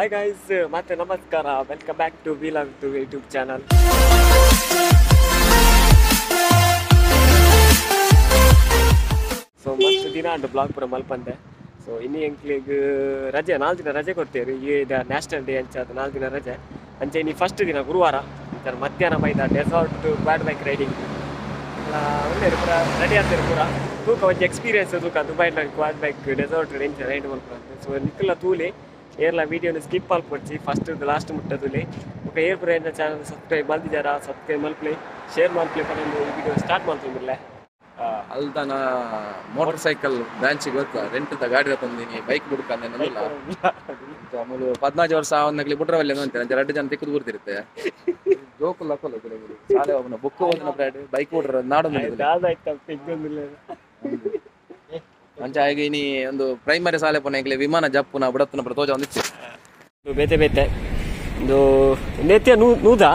Hi guys, ಮತ್ತೆ ನಮಸ್ಕಾರ. Welcome back to vlog to YouTube channel. So ಮಸ್ತ್ ದಿನ ಅಂಡ್ ಬ್ಲಾಗ್ ಪೂರ ಮಲ್ಪಂದೆ. ಸೊ ಇನ್ನು ಎಂಕ್ಲೆಗ್ ರಜೆ, 4 ದಿನ ರಜೆ ಕೊಡ್ತೇವೆ. ಈ ನ್ಯಾಷನಲ್ ಡೇ ಅಂಚ 4 ದಿನ ರಜೆ ಅಂಚೆ. ಇನ್ನು ಫಸ್ಟ್ ದಿನ ಗುರುವಾರ ಮಧ್ಯಾಹ್ನ ಬೈದ ಡೆಸರ್ಟ್ ಕ್ವಾಡ್ ಬೈಕ್ ರೈಡಿಂಗ್ ಒಳ್ಳೆ ಪೂರ ರೆಡಿ ಆಗ್ತಾರೆ. ಪೂರ ತೂಕ ಒಂಜಿ ಎಕ್ಸ್ಪೀರಿಯನ್ಸ್ ತೂಕ ದುಬೈಲ quad bike desert range ride ಮಲ್ಪುನಂತೆ. ಸೊ ನಿಕ್ಕಲ್ಲ ತೂಲಿ ಏರ್ಲ ವೀಡಿಯೋನ ಸ್ಕಿಪ್ ಮಲ್ಪೊಡ್ಚಿ, ಫಸ್ಟ್ ಲಾಸ್ಟ್ ಮುಟ್ಟ ತೂಲಿ. ಬೊಕ ಏರ್ ಪೂರ ಏನ ಚಾನಲ್ ಸಬ್ಸ್ಕ್ರೈಬ್ ಮಲ್ದಿಜಾರ ಸಬ್ಸ್ಕ್ರೈಬ್ ಮಲ್ಪಲೆ, ಶೇರ್ ಮಲ್ಪಲೆ ಪನೊಂದು ವೀಡಿಯೋ ಸ್ಟಾರ್ಟ್ ಮಲ್ತೊಂದುಲ್ಲೆ. ಅಲ್ದನ ಮೋಟರ್ ಸೈಕಲ್ ಬ್ರಾಂಚ್ ಗೊತ್ತ ರೆಂಟ್ the ಗಾಡಿ ತಂದಿನಿ, ಬೈಕ್ ಬುಡ್ಕಂದೆ ನಲ್ಲ. ಆಮೇಲೆ 14 ವರ್ಷ ಅವನಗ್ಲಿ ಬುಡ್ರವಲ್ಲಿ ಅಂತೆ ಅಂಚೆ 2 ಜನ ತಿಕ್ಕುದು ಬರ್ತಿರುತ್ತೆ. ಜೋಕುಲ್ ಹಾಕೋಲ್ಲ ಶಾಲೆ ಹೋಗೋಣ, ಬುಕ್ ಓದನ ಬ್ರಾಡ್ ಬೈಕ್ ಬಿಡ್ರ ನಾಡೊಂದು ಅಂಚೆ. ಹಾಗೆ ಇನಿ ಒಂದು ಪ್ರೈಮರಿ ಶಾಲೆ ಪೋನೆ ವಿಮಾನ ಜಪ್ಪುನ ಬುಡತ್ತನ ತೋಜ ಒಂದಿತ್ತು ಬೇತೆ ಬೇತೆ ಒಂದು ನೇತ್ಯ ನೂದಾ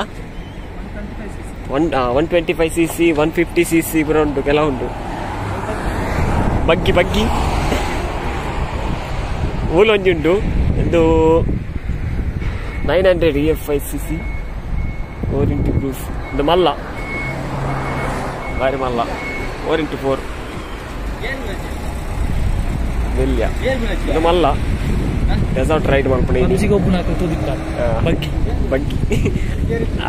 125 cc 150 cc ಪೂರ ಉಂಟು, ಕೆಲ ಉಂಟು. ಬಗ್ಗಿ ಬಗ್ಗಿ ಊಲೊಂಜಿ ಉಂಟು ಒಂದು 900 EF5 cc 4x cruise ಒಂದು ಮಲ್ಲ ಬಾರಿ ಮಲ್ಲ 4x4 ಬೆಲ್ಯ ಇದು ಮಲ್ಲ ಡೆಸರ್ಟ್ ರೈಡ್ ಮಲ್ಪುನ ಬಗ್ಗಿ ಬಗ್ಗಿ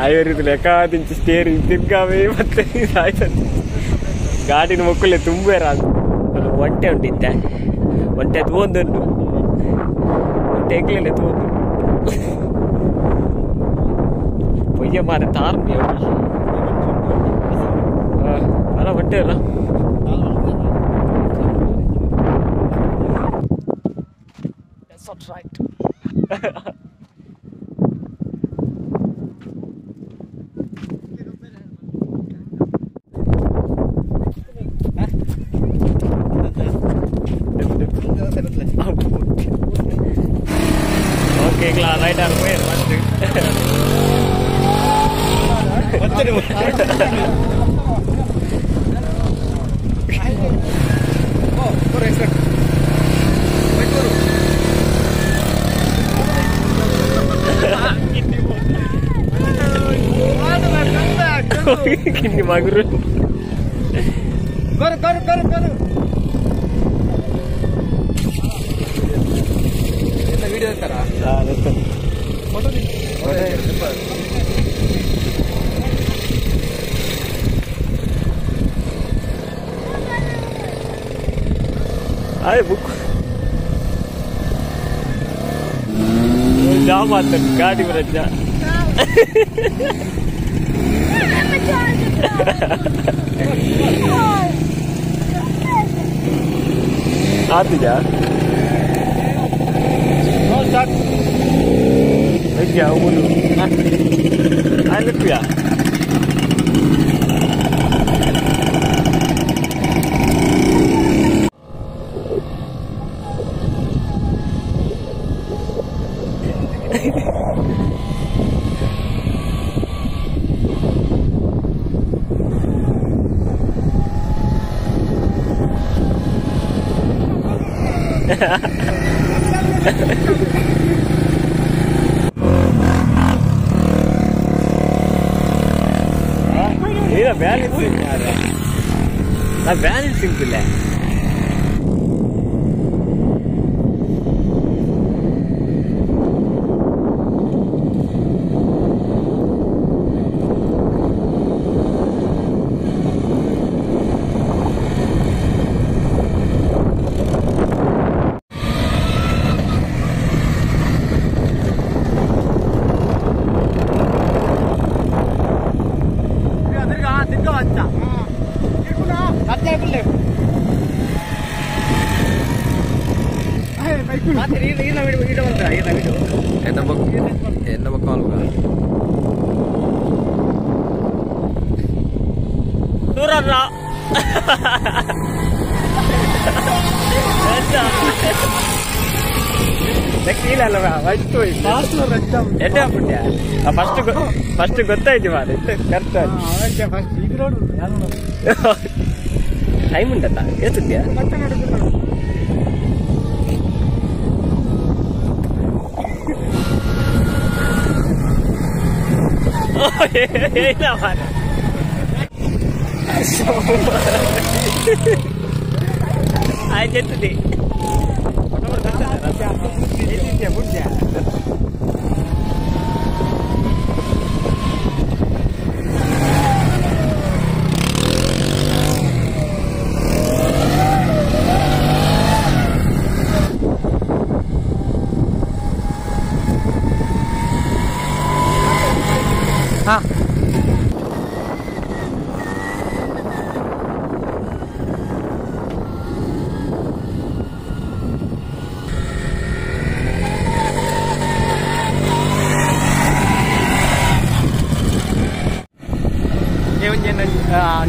ಆಯುರ್ವೇದ ಲೆಕ್ಕಾದಿಂಚ ಸ್ಟೇರಿಂಗ್ ತಿರ್ಗಾವೆ ಮತ್ತೆ ಆಯ್ತು. ಗಾಡಿನ ಮಕ್ಕಳೇ ತುಂಬೇರ ಒಂಟೆ ಉಂಟಿತ್ತೆ, ಒಂಟೆ ತೂವೊಂದುಂಟು, ಒಂಟೆ ಎಂಕ್ಲೆಲೆ ತೂವೊಂದು ಪೊಯ್ಯ ಮಾರ ತಾರ್ಮಿ ಅಲ್ಲ ಒಂಟೆ ಅಲ್ಲ. That's not right. Okay, right arm first. ಕಿನ್ನಿ ಮಗುರು ಕರು ಕರು ಕರು ಕರು ಎಲ್ಲ ವಿಡಿಯೋ ತರ ಅದೇ ಬುಕ್ ಜಾಮ್ ಆತ ಗಾಡಿ ಬರಜ್ಜ. ಆತಿಜಾ ಅಲ್ಲಪ್ಪಿಯ ಬ್ಯಾಲೆನ್ಸಿಂಗ್ ಇಲ್ಲ. ಫಸ್ಟ್ ಫಸ್ಟ್ ಗೊತ್ತಾಯ್ತು ಮಾರೆ, ಕರೆಕ್ಟ್ ಟೈಮ್ ಉಂಟಲ್ಲ ಏತುದ್ಯಾ. ಆಯ್ತು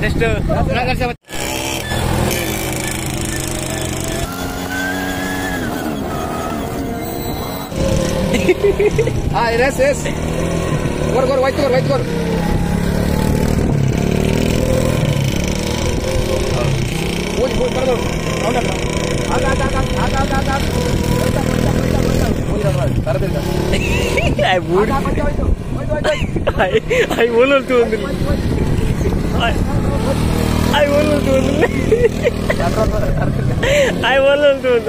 ನೆಕ್ಸ್ಟ್ ಎಸ್ ಎಸ್ ಗೋರ್ ಗೋರ್ ಹೋಯ್ತು ಗೋರ್ ಹೋಯ್ತು ಗೋರ್ ಹೋಗಿ ಹೋಗಿ ಬರೋದು I will do it. I will do it.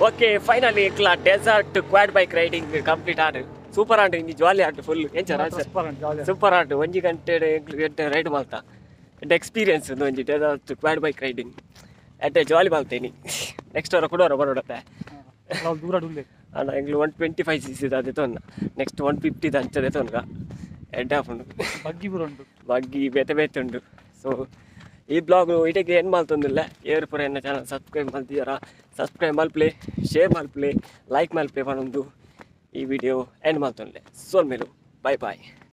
Okay, finally, desert quad bike riding complete. Super and in jolly and full. Super and 1 ಗಂಟೆ ರೈಡ್ ಮಾಡ್ತಾ. And experience ಒಂಜಿ desert quad bike riding at jolly ಮಾಡ್ತೇನೆ. Next ಅವರ ಕೂಡ ಬರೋಡತ್ತೆ ದೂರ ಅಣ್ಣ ಎಂಗ್ಲು 125 cc ಅದೇ ತೊಂದ next 150 ಅಂಚದೆ ತೊಂದ ಎಡ್ ಆಫುಂಡು ಬಗ್ಗಿ ಬರುಂಟು ಬಗ್ಗಿ ಬೇತೆ ಬೇತೆ ಉಂಟು. ಸೊ ಈ ಬ್ಲಾಗ್ ಇಟಕ್ಕೆ ಏನು ಮಾಡ್ತೊಂದಿಲ್ಲ ಏರ್ ಪೂರ ಎನ್ನ ಚಾನಲ್ ಸಬ್ಸ್ಕ್ರೈಬ್ ಮಾಡ್ತೀರಾ ಸಬ್ಸ್ಕ್ರೈಬ್ ಮಲ್ಪ್ಲೆ ಶೇರ್ ಮಲ್ಪ್ಲೆ ಲೈಕ್ ಮಲ್ಪ್ಲೆ ಪನೊಂದು ಈ ವಿಡಿಯೋ ಎಂಡ್ ಮಾಡ್ತೊಂದಿಲ್ಲ. ಸೋಲ್ ಮೇಲು ಬಾಯ್ ಬಾಯ್.